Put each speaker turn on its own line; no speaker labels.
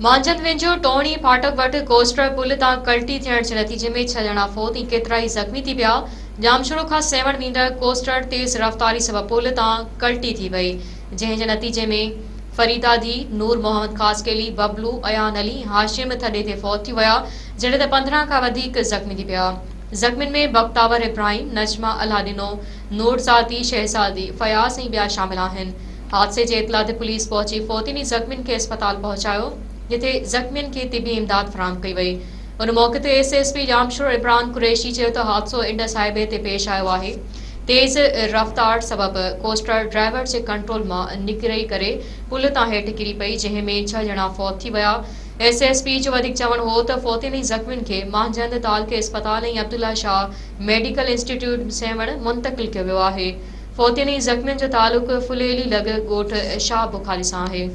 مانجهند ويجهو ٽوڻي ڦاٽڪ وٽ ڪوسٽر پل تان ڪلٽي ٿيڻ جي نتيجي ۾ ڇهه ڄڻا فوت ۽ ڪيترائي زخمي ٿي پيا، ڄامشورو کان سيوهڻ ويندڙ ڪوسٽر تيز رفتاري سبب پل تان ڪلٽي ٿي وئي، جنهن جي نتيجي ۾ فريده ڌي نور محمد خاصخيلي، ببلو، ايان علي ۽ هاشم ٿڏي تي فوت ٿي ويا، جڏهن ته 15 کان وڌيڪ زخمي ٿي پيا. زخمين ۾ بختاور ابراهيم، نجمه الله ڏنو، نورزادي، شهزادي، فياض ۽ ٻيا شامل آهن. حادثي جي اطلاع تي پوليس پهچي فوتين ۽ زخمين کي اسپتال پهچايو، جتي زخمين کي طبي امداد فراهم ڪئي وئي. ان موقعي تي S S P Jamshoro Imran Qureshi چيو ته حادثو انڊس هاء وي تي پيش آيو آهي، تيز رفتار سبب ڪوسٽر ڊرائيور جي ڪنٽرول مان نڪري ڪري پل تان هيٺ ڪري پئي، جنهن ۾ ڇهه ڄڻا فوت ٿي ويا. ايس ايس پي جو وڌيڪ چوڻ هو ته فوتين ۽ زخمين کي مانجهند تعلقي اسپتال ۽ عبدالله شاهه ميڊيڪل انسٽيٽيوٽ سيوهڻ منتقل ڪيو ويو آهي. فوتين ۽ زخمين جو تعلق ڦليلي لڳ ڳوٺ شاهه بخاري سان آهي.